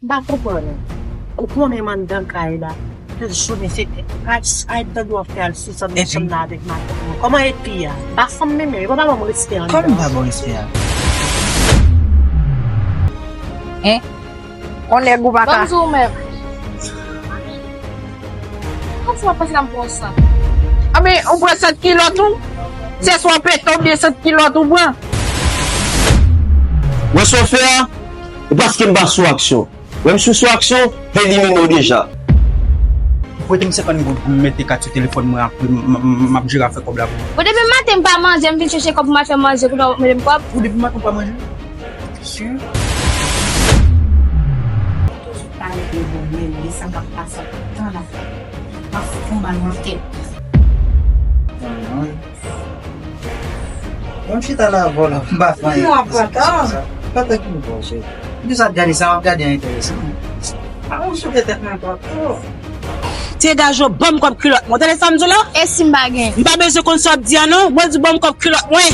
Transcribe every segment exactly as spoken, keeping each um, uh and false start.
M pa konprann. Ou konnen m anndan kay la. Tout jounen se ay, ay tande w ap fè al sou sòt nan chanm nan avèk matant mwen. Kòman epi a? M pa fanm menm, menm. E pa ban m respè anndan. Kòman m pa ba w respè a? Hein? On nèg ou pa ka. Ban m di w menm. Kòmsi w ap panse la m pran sa? Anben, ou pran sant kilòt ou? Se swa w pete oubyen sant kilòt ou pran? Wè sa w fè a? E paske m pa sou aksyon. Lè m sou sou aksyon, m elimine w deja. Prete m senkant goud pou m mete kat sou telefòn mwen, apre m, m, m, m ap jere afè kòb la pou ou. Bon, depi maten m pa manje, m vin chèche kòb pou m al fè manje, kounye a w ap mande m kòb. Ou depi maten w pa manje? Si. Toujou pale de bon, men li sa k ap pase ak tan la. M ap fout yon bal nan tèt. Mwen chita la avè w la, m pa fè anyen. Mwen ap pran tan. Pran tan ki m pran, cheri. Pou sa ap gade sa, m ap gade an enteresan. A, ou souke tèt mwen twòp. Ti gajo, ban m kòb kilòt mwen. Ou tande sa m di w la? E si m pa gen? M pa bezwen konn sa w ap di a non. Mwen di ban m kòb kilòt mwen.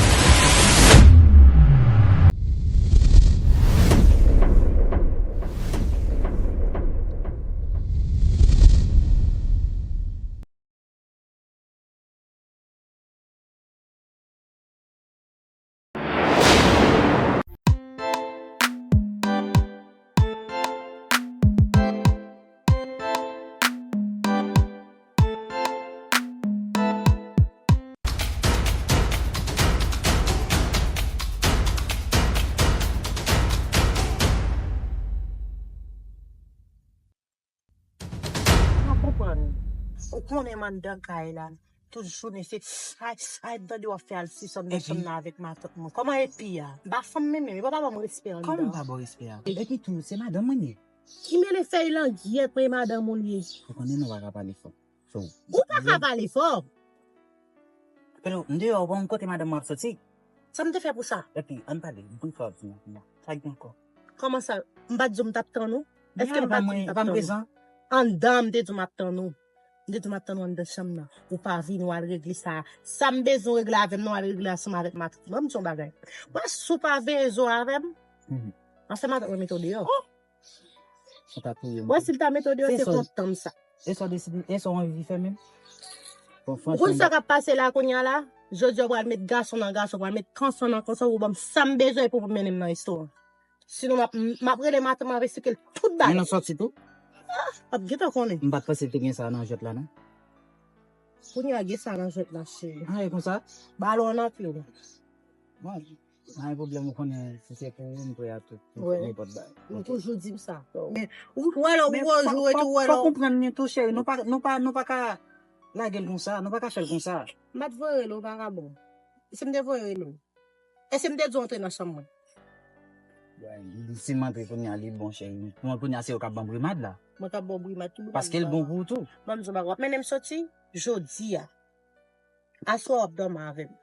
M pa konprann. Ou konnen m anndan kay la. Tout jounen se ay, ay tande w ap fè al sou sòt nan chanm nan avèk matant mwen. Kòman epi a? M pa fanm menm, menm. E pa ban m respè anndan. Kòman m pa ba w respè a? Epi tou, se madanm mwen ye. Ki mele fèy langyèt mwen, madanm ou l ye. Ou konnen nou pa ka pale fò. So, ou pa ka pale fò. Pelo, m deyò, ou pa konn kote madanm mwen ap soti. Sa m te fè pou sa? Epi, ann pale, m konn sa w ap di m nan. Sa gen ankò? Kòman sa? M pa t di w m t ap tann ou? Èske m pa t di w m t ap tann ou? Anndan, m te di w m ap tann ou. M te di w m ap tann ou anndan chanm nan. Ou pa vini, w al regle sa. Sa m bezwen regle avè m nan, w al regle ansanm avèk matant mwen. M di w yon bagay. Mwen, si w pa veye zo avè m, ansanm matant mwen mete w deyò. Ou ta touye m. Wè, si l ta mete w deyò, se kontan m sa. E sa w deside, e sa w anvi fè menm? Bon, franchman, ou konn sa k ap pase la kounye a la? Jodi a, w pral met gason nan gason, w pral met kanson nan kanson, pou ban m sa m bezwen pou mennen m nan restoran. Sinon, m ap, m ap rele matant mwen, ap esplike l tout bagay. Men nou sòti tou? Ah, w ap gentan konnen. M pa t panse te gen sa nan jwèt la, non. Kounye a, gen sa nan jwèt la, cheri. Ah, e konsa? Balon an anpil. Bon. Pa gen pwoblèm, ou konnen si se pou ou, m prè a tout, pou nenpòt bagay. Ou toujou di m sa. Men ou wè lè ou gwo jou e tou, ou wè lè ou konprann li tou, cheri. Nou pa, nou pa, nou pa ka lage l konsa, nou pa ka fè l konsa. M pa t voye rele w, vakabon. E si m te voye rele w? E si m te di w antre nan chanm mwen? Si m antre kounye a, li bon, cheri. Mwen kounye a, se ou k ap ban m brimad la. Mwen k ap ba w brimad tout. Paske l bon pou ou tou. Ban m di w bagay, w ap mennen m soti jodi a. Aswè w ap dòmi avè m.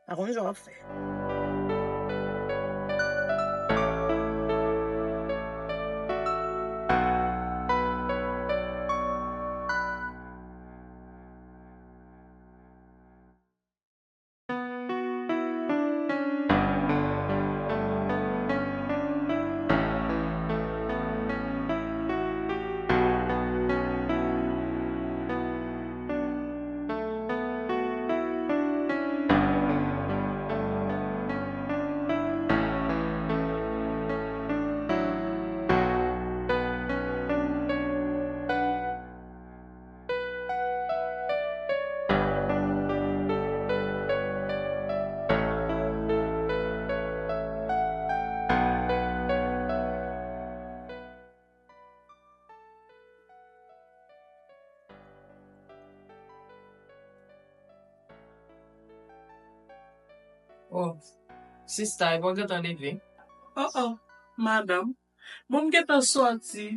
Pa konn jan w ap fè. Oh, sista, epi w gentan leve? Oh, oh, madanm. Bon, m gentan sòti,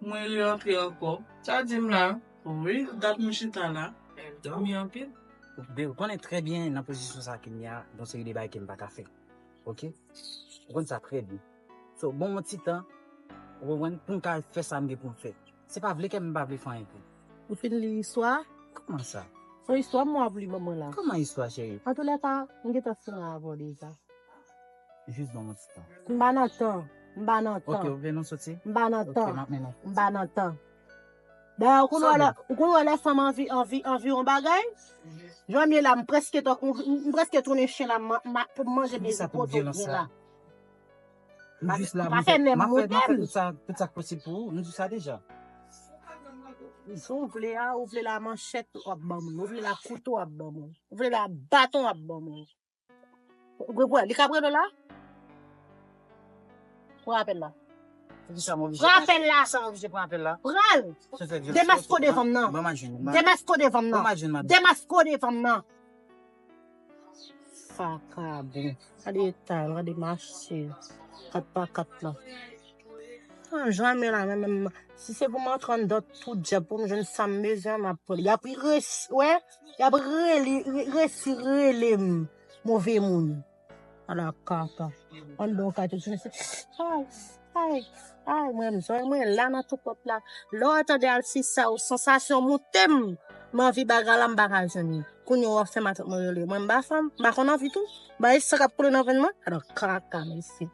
mwen reantre ankò. Sa di m la? Wi, dat mwen chita la. M dòmi anpil. Ou konnen trè byen nan pozisyon sa ke m ye a, gon seri de bagay ke m pa ka fè. Oke? Ou konn sa trè byen. So, bon, yon ti tan, ou konprann, pou m ka fè sa m gen pou m fè. Se pa vle ke m pa vle fè anyen pou ou. Ou fin li istwa a? Kòman sa? Se yon istwa m w ap li ban mwen la. Kòman istwa, cheri? Antoulèka, m gentan fin la avè w deja. Jis ban m yon ti tan. M pa nan tan. M pa nan tan. Ok, ou vle nou soti? M pa nan tan. Ok, m ap mennen. M pa nan tan. Dayè, ou konn wè lè, ou konn wè lè fanm anvi, anvi, anvi yon bagay? Jan m ye la, m prèske tankou, m, m prèske tounen chen la, m, m, pou m manje mezi poto byen la. M jis la, m fè, m ap fè, m ap fè tout sa, tout sa k posib pou ou, m di sa deja. Si w vle a, ou vle la manchèt, w ap ban mwen. Ou vle la kouto, w ap ban mwen. Ou vle la baton, w ap ban mwen. Ou vle, li ka pran la? Pran apèl la. Pran apèl la. Sa m oblije pran apèl la. Pran l. Demaske w devan m nan. Demaske w devan m nan. Demaske w devan m nan. Vakabon. Gade eta l, gade mache. Kat pa kat la. An, janm la, men, men, si se pou m antre anndan tout djab pou m jwenn sa m bezwen, m ap pran. Y ap res-, wè, y ap rele, re-, resi rele m move moun. Ala kaka. Anndan w ka te jwenn se, ay, ay, ay, mwen, m zòrèy mwen la nan tout pòt la. Lè w tande al si sa, ou sansasyon moute m. M anvi bagay la, m pa ka jwenn li. Kounye a w ap fè matant mwen rele. Mwen, m pa fanm, m pa konn anvi tou. M pa wè san k ap koule nan venn mwen. Ala kaka, mesye.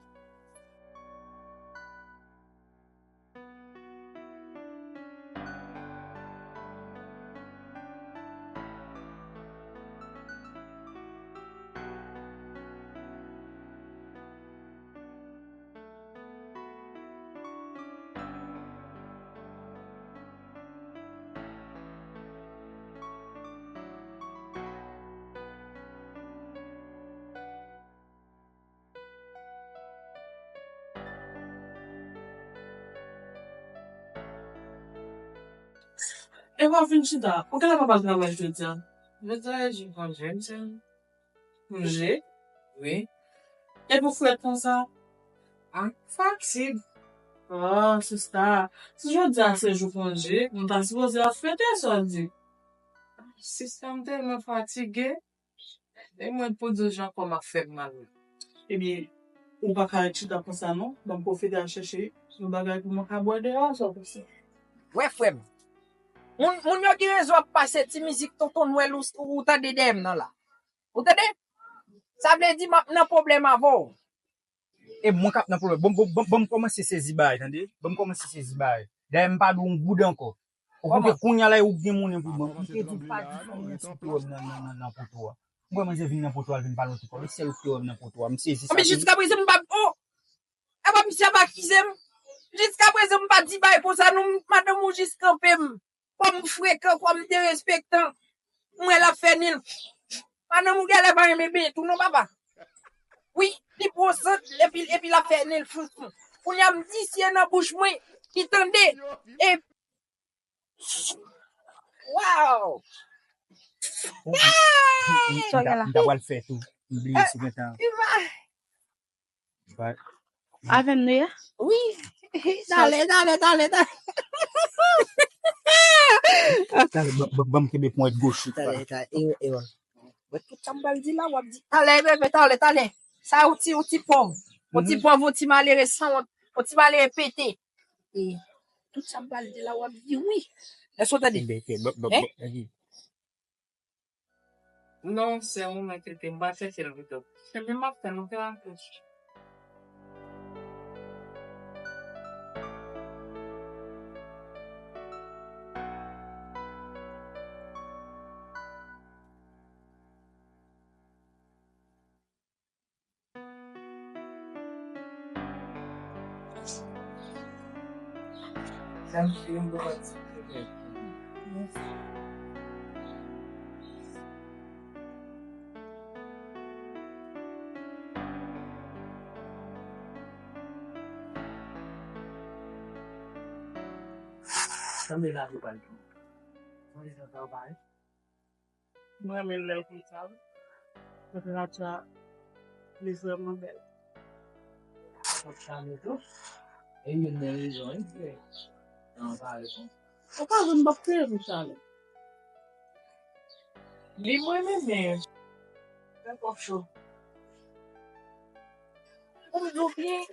E w ap vin chita. Ou genlè pa pral travay jodi a? Jodi a e jou konje, mesye. Konje? Wi. E pou frèt konsa? Ak fatig. Oh, sista. Si jodi a se jou konje, nou ta sipoze ap fete, sa w di? Sista, m tèlman fatige. E mwen pou di w jan kò m ap fè m mal. Ebyen, ou pa ka ret chita konsa non. Ban m pwofite al chèche yon bagay pou mwen ka bwè deyò, sa w panse? Wè, frè m, moun, moun yo gen rezon ap pase ti mizik Tonton Nwèl ou, ou tande dèyè m nan la. Ou tande? Sa vle di m ap nan pwoblèm avè w. E mwen k ap nan pwoblèm. Ban m, ban m, ban m kòmanse sezi bagay, tande? Ban m kòmanse sezi bagay. Dayè, m pa dwe yon goud ankò. Ou konprann? Kounye a la, ou gen monnen pou ban m. M te di w pa di fò m nan ti piwòm nan, nan, nan, nan poto a. M wè manzè vin nan poto a, l vin pale yon ti kòb. E sèl ou k te wè m nan poto a. M sezi sa. Men jiskaprezan, m pa, oh! Apa misye ap akize m? Jiskaprezan, m pa di bagay konsa, non, madanm ou jis kanpe m. Kòm m frekan, kòm m derespektan. M wè l ap fè nil. Madanm ou genlè pa renmen benyen tou non, papa. Wi, li pran sant, epi, epi l ap fè nil foufou. Kounye a m di si e nan bouch mwen, li tande. E, wow! Ou, ou, ou, ou, ou, ou ta, ou ta pral fè tou. M bliye si gentan. Avè m nou ye? Wi. Talè, talè, talè, talè. Talè, ban, ban, ban m kenbe ponyèt goch ou. Talè, talè. E, e, wè. Wè tout sa m pral di la, w ap di, talè, bebe, talè, talè. Sa, yon ti, yon ti pòv. Yon ti pòv, yon ti malere san wont, yon ti malere pete. E tout sa m pral di la, w ap di wi. Èske w tande? Kenbe, kenbe, ban, ban, ban, ok. Non, sè mwen, enkyete, m pral chèche l pito. Ebyen, m ap fè l, m fè l ankò. Sanble la nou pral tou. Sanble sa sa w pare. M renmen lè l konsa wi. Tanperatura li vrèman bèl. Sa chalè tou. E youn nan rezon wi ki fè nan pare konsa. Ou pa vin m p ap kreye pou chalè. Li mwen menm men. Fè kòk cho. Ou m di w byen.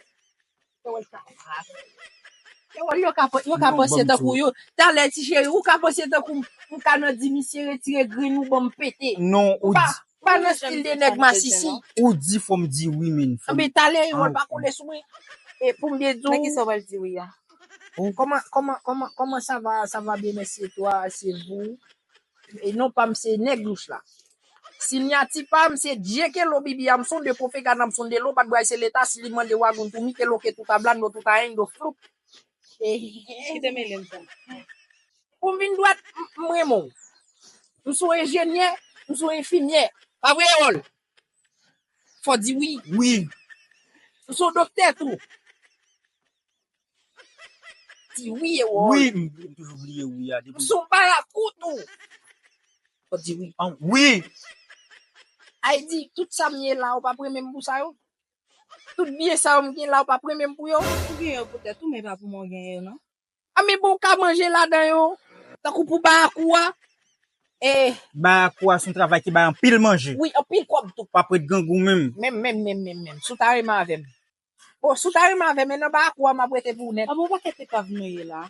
Yo ka, yo ka panse tankou yo. Talè, ti cheri, ou ka panse tankou m, m ka nan di misye retire grenn ou ban m pete. Non, ou pa, di, pa nan stil de nèg masisi. Ou di fò m di wi, men fò m. Anben, talè, yo pa kole sou mwen. E pou m byen di w, nan ki sa w pral di wi a? Comment, comment, comment, comment ça va, ça va bien, merci, et toi, c'est vous? E non pa m se nèg louch la. Sinyati pa m se Dye ke lo bibi a m son de profe gana m son de lo pa t bway se leta si li mande wagoun pou mi ke lo ke tout a blan do tout a en do floup. Kite mele m sa. Pou m vin dwat, m renmen w. M se yon enjenyè, m se yon enfimyè. Pa vre Erol? Fò di wi. Wi. M se yon doktè tou. Di wi Erol. Wi, m toujou bliye wi a. M se yon bayakou tou. Fò di wi. An wi. Ay di, tout sa m ye la, ou p ap renmen m pou sa yo? Tout byen sa yo m gen la, ou p ap renmen m pou yo? Ou gen yo poutèt ou, men pa pou mwen w genyen yo, non. A men bon, ou ka manje ladan yo. Tankou pou bayakou a. E. Bayakou a se yon travay ki bay anpil manje. Wi, anpil kòb tou. Ou p ap ret grangou menm. Menm, menm, menm, menm, menm. Si w ta renmen avè m. Bon, si w ta renmen avè m, e nan bayakou a m ap rete pou ou nèt. A bon, ou pa kite pav nou ye la.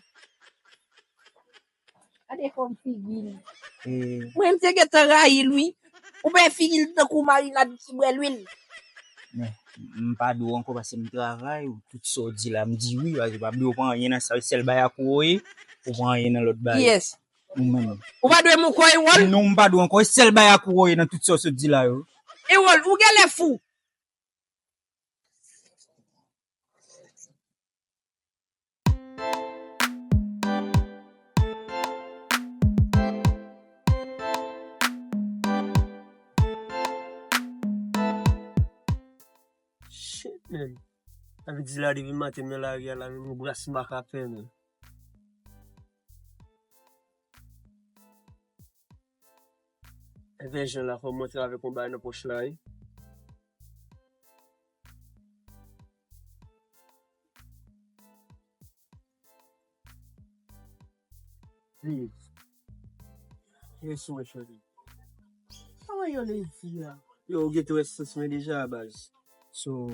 Gade fòm figi l. Mwen, m te gentan rayi l, wi. Ou pa wè figi l tankou marinad ki bwè lwil. Men, m pa di w ankò paske m travay, tout sa w di la, m di wi, paske pa bliye w pa anyen nan sa, sèl bay ak ou ye, ou pa anyen nan lòt bay. Yes. Ou menm. Ou pa dwe m ankò, Erol? Non, m pa di w ankò, sèl bay ak ou ye nan tout sa w sot di la yo. Erol, ou genlè fou. Shit, man. Sa vle di la depi maten m nan lari a la, menm yon bras m pa ka fè, man. Envè jan la, fò m antre avèk yon bagay nan pòch la, wi. Li. Li sou mwen, cheri. Kòman yo le di a? Yo, ou gentan wè sans mwen deja, baz. So,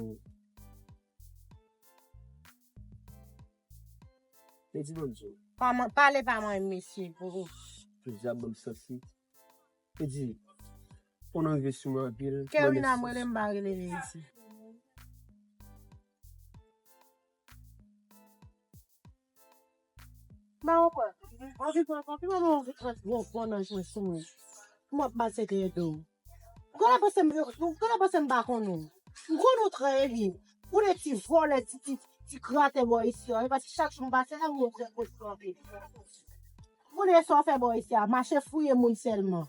Li di, Bondye. Pa man-, pale pa mwen, mesye, pou ou. Jodi a ban m santi. Li di, ou nan rive sou mwen anpil. Kerina, mwen, m pa rele Leyisi. M pa konprann. Anvi pran konfyans, mwen anvi pran gwo pwonnans mwen sou mwen. M ap pase te edo. Ou genlè panse m, ou genlè panse m pa konn ou. M konn ou trè byen. Ou de ti vòlè, ti, ti, ti gratè bò isi a. E paske chak jou m pase la, ou montre pozisyon anpil. Ou de sa w fè bò isi a. Mache fouye moun sèlman.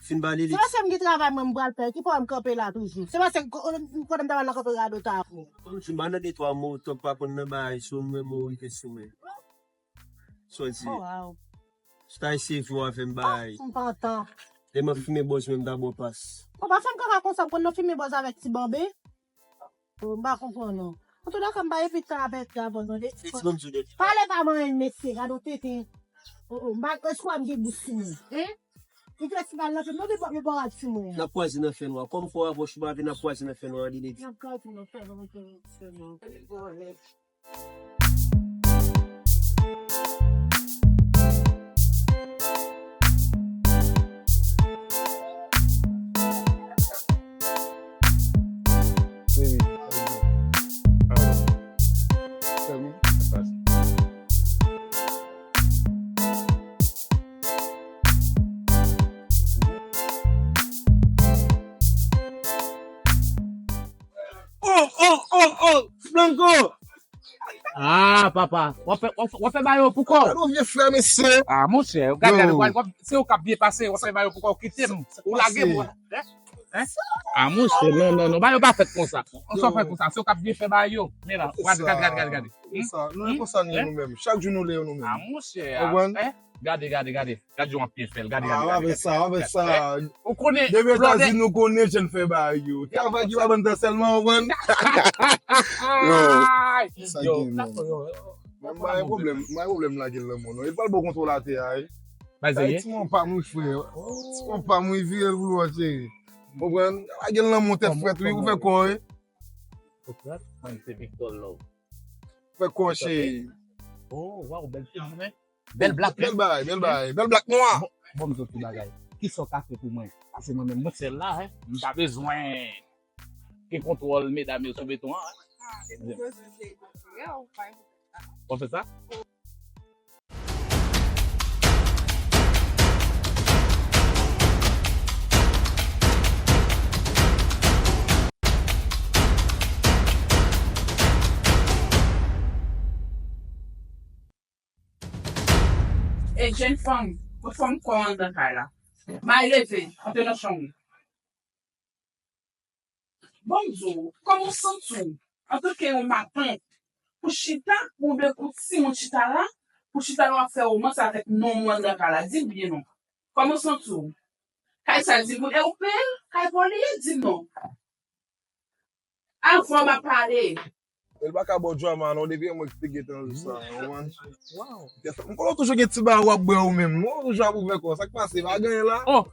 Fin ba li. Se paske m gen travay mwen m pral fè. Ki fè m kanpe la toujou. Se paske m konnen m ta pral nan kanpe rado ta pou. Kòm si m pa nan de twa mo, tòp pa konn nan bagay, sou mwen mo rive sou mwen. Sa w di? Oh, wow. Si w ta eseye fè w avè m bay. M pantan. Lè m ap fimen bòz mwen, m ta ba w pas. Ou pa fè m kaka konsa, m konn nan fimen bòz avèk ti banbe. Oh, m pa konprann non. Antouka, m pa evite avèk gavan non. Pale pa mwen, mesye, gade w tenten. Oh, oh, m pa kwè m gen bous sou mwen. Hein? Ou fè ti bal nan fè, mande bò, bò rad sou mwen. N ap kwaze nan fènwa. Kòm fò apwòch ou pa vin, n ap kwaze nan fènwa, li di. N ap kwaze nan fènwa, nan fènwa. Oh, oh, oh, oh, Blanco! Ah, papa, w ap fè, w ap fè, w ap fè bagay yo pou kò w. Gade yon vye frè, mesye. Ah, monchè, gade, gade, w ap, se ou k ap byen pase, w ap fè bagay yo pou kò w, kite m. Ou lage m, hein? Hein? Ah, monchè, non, non, non, bagay yo pa fèt konsa. An sa w fè konsa, se ou k ap byen fè bagay yo. Men la, gade, gade, gade, gade, gade. Sa, nou e konsa nou ye nou menm. Chak jou nou le yo nou menm. Ah, monchè, hein? Gade, gade, gade. Gad jan w ap byen fè l. Gade, gade, gade, gade. Sa, w ap fè sa. Ou konnen, depi Etazini, nou konnen jan n fè bagay yo. Travay ki pa bann tan sèlman, w konprann? Non. Sa gen, non. Mwen, m pa gen pwoblèm, m pa gen pwoblèm lage l nan men w, non. E pral ba w kontwòl atè a, wi. Ay, ti mwen pa m wi, frè. Ti mwen pa m wi, vire l pou lòt, cheri. W konprann? Lage l nan men w tèt frèt, wi. Ou fè kò, wi. Mwen, se Victor Love. Fè kò, cheri. Oh, waw, bèl figi, men. Bèl blak, bèl bagay, bèl bagay, bèl blak nwa. Bon, bon, m di w ti bagay. Kisa w ka fè pou mwen? Pase mwen menm, mwen sèl la, hein. M ta bezwen gen kontwòl medam yo sou beton an, hein. W ap fè sa? E jenn fanm, ou fanm kò anndan kay la. May leve, antre nan chanm ou. Bon, m di w, kòman w santi w antanke yon matant pou chita, oubyen pou timoun chita la, pou chita la w ap fè womans avèk nonm ou anndan kay la? Di m byen non. Kòman w santi w? Kay sa di pou, e ou peye l? Kay pa w li ye? Di m non. Avan m ap pale. E l pa ka ba w drama non, depi yon mwen ki te gentan jou sa, w konprann? Kèsa, m konnen w toujou gen ti bagay w ap bwè ou menm. Non, w toujou ap ouvè kò w. Sa k pase? Pa gen anyen la? Oh!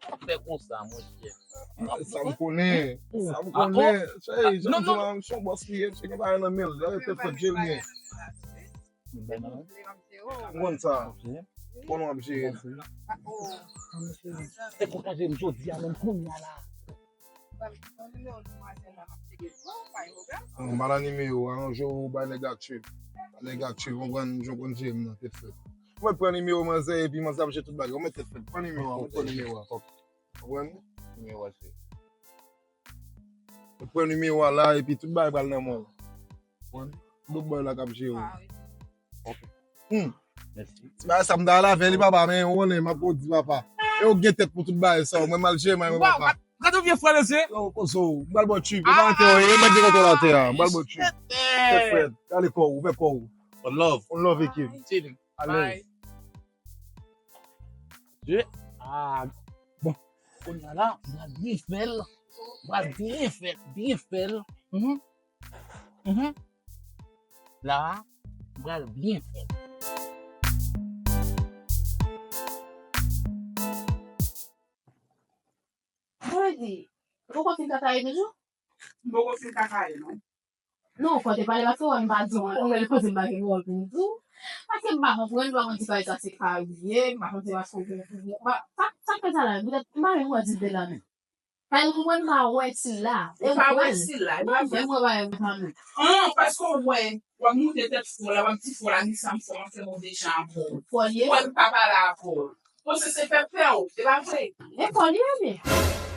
Pa fè konsa, monchè. Sa m konnen. Sa m konnen. Cheri, jan m di w la, m se yon bòs li ye, m se gen bagay nan men l. Lè tèt fèt, je l byen. M konn sa. Konnen w ap jere. Se pou ka jere m jodi a menm kounye a la. M pa nan nimewo, aranje w bay nèg aktif. Nèg aktif, konprann, jan w konn jere m nan, tèt frèt. Mwen pran nimewo manzè epi manzè ap jere tout bagay. Mwen tèt frèt, pran nimewo a, mwen pran nimewo a. Konprann? Nimewo a se. Mwen pran nimewo a la epi tout bagay pral nan men w. Konprann? Bout bòy la k ap jere w. Hmm. Mèsi. Ti bagay sa m ta al avè li papa, men ou konnen m ap di papa. E ou gen tèt pou tout bagay sa, mwen m al jere may mwen papa. Gade yon vye frè mesye. Yo, kozo, m pral ba w trip. E pa atè w ye, e mèt gen kontwòl atè a. M pral ba w trip. Tèt frèt, gade kò w, ouvè kò w. One love. One love ekip. Alèz. Ah, bon. Kounye a la, m pral byen fè l. M pral byen fè l, byen fè l. Mhm. Mhm. La, m pral byen fè l. Sa vle di, ou poko fin kakaye toujou? M poko fin kakaye, non. Non, fò w te pale paske w wè m pa di w anyen, ou wè l koze m pa gen wòl pou m di w. Paske m pa konprann, m pa konn si kay sa se kay ou ye, m pa konn si paske w gen, sa, sa k fè sa la, petèt m pa menm wè di de la menm. Fè l konprann m pa wè si l la. Ou pa wè si l la, e pa vre. Mwen pa wè m pa menm. An, paske w wè, w ap moute tèt fò la, w ap di fò la, ni sa m fè, w ap fè move jan avè w. Fò l ye. Ou wè m pa pale avè w. Bon, se, se pèp pè w, se pa vre? E fò l ye, men.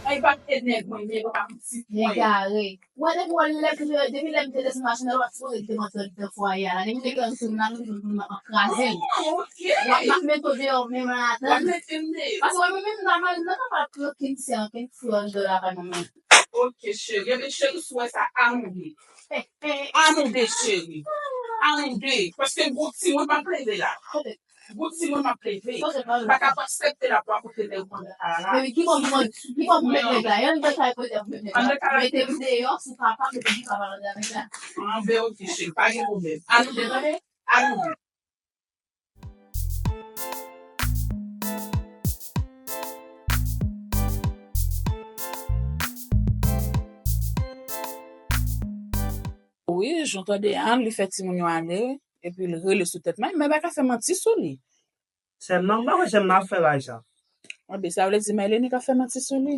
Ay, pa t e nèg mwen, men pa pitit mwen. Egare. Wè, depi wè lè, depi lè m te desann machin nan, w ap sipoze te mwen fè fwaye a la. Depi te gen sou nan nou, nou ap kraze l. Ah, ok. W ap, m ap mete w deyò menm an atan. W ap mete m deyò. Paske mwen menm, m ta mal, m ta mal pran kenn sen, kenn fou anndan lakay mwen menm. Ok, cheri. Ebyen, cheri, si w wè sa, ann ale. Ann ale, cheri. Ann ale. Paske m gon timoun m ap leve la. Gon timoun m ap leve. M pa ka aksepte la pou akoute nèg mwen la. Baby, ki bò, ki bò, ki bò pou met nèg la? Yon bagay kote pou met nèg la. Mete m deyò, si w kapab, mete m kapab anndan nèg la. Anben, ok, cheri, pa gen pwoblèm. Ann ale, tande? Ann ale. Wi, jan w tande a, li fè timoun yo ale, epi l rele sou tèt mwen, men pa ka fè manti sou li. Sè m nan, m pa kwè sè m nan ap fè bagay sa. Anben, sa vle di Maylene ka fè manti sou li.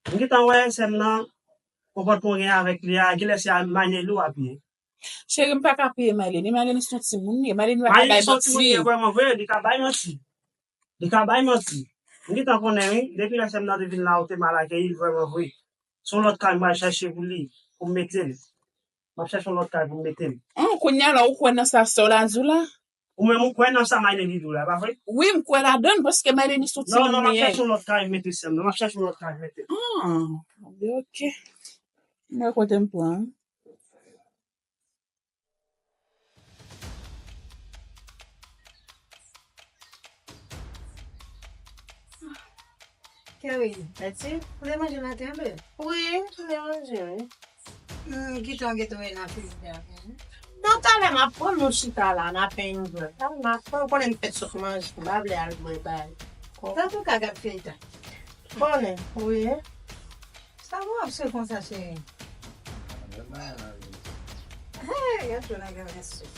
M gentan wè sè m nan, konpòtman w gen avèk li a, genlè se a Maylene ou apiye. Cheri, m pa ka apiye Maylene. Maylene se yon timoun li ye. Maylene pa ka bay manti. Maylene se yon timoun li ye vrèman vre, li ka bay manti. Li ka bay manti. M gentan konnen wi, depi lè sè m nan te vin la, ou te mal akeyi l vrèman vre. Se yon lòt kay m pral chèche pou li, pou m mete l. M ap chèche yon lòt kay pou m mete l. An, kounye a la, ou kwè nan sa sè w la di w la? Ou menm ou kwè nan sa Maylene di w la, pa vre? Wi, m kwè ladan l, paske Maylene se yon timoun li ye. Non, non, m ap chèche yon lòt kay mete sè m nan, m ap chèche yon lòt kay mete. Ah, ok. M wè kote m pran. Kerry, Betty, ou te manje maten an, bebe? Wi, m te manje, wi. Hmm, ki tan w gentan ye nan feyton an? Nan talè m ap pran nou chita la, n ap fè yon jwèt. Talè m ap pran, ou konnen m fèt sot manje, m pa vle al bwè bagay. Antouka, gad feyton. Konnen. Wi. Sa pou w ap swe konsa, cheri? Hey, gad jwèt la, gad mesye.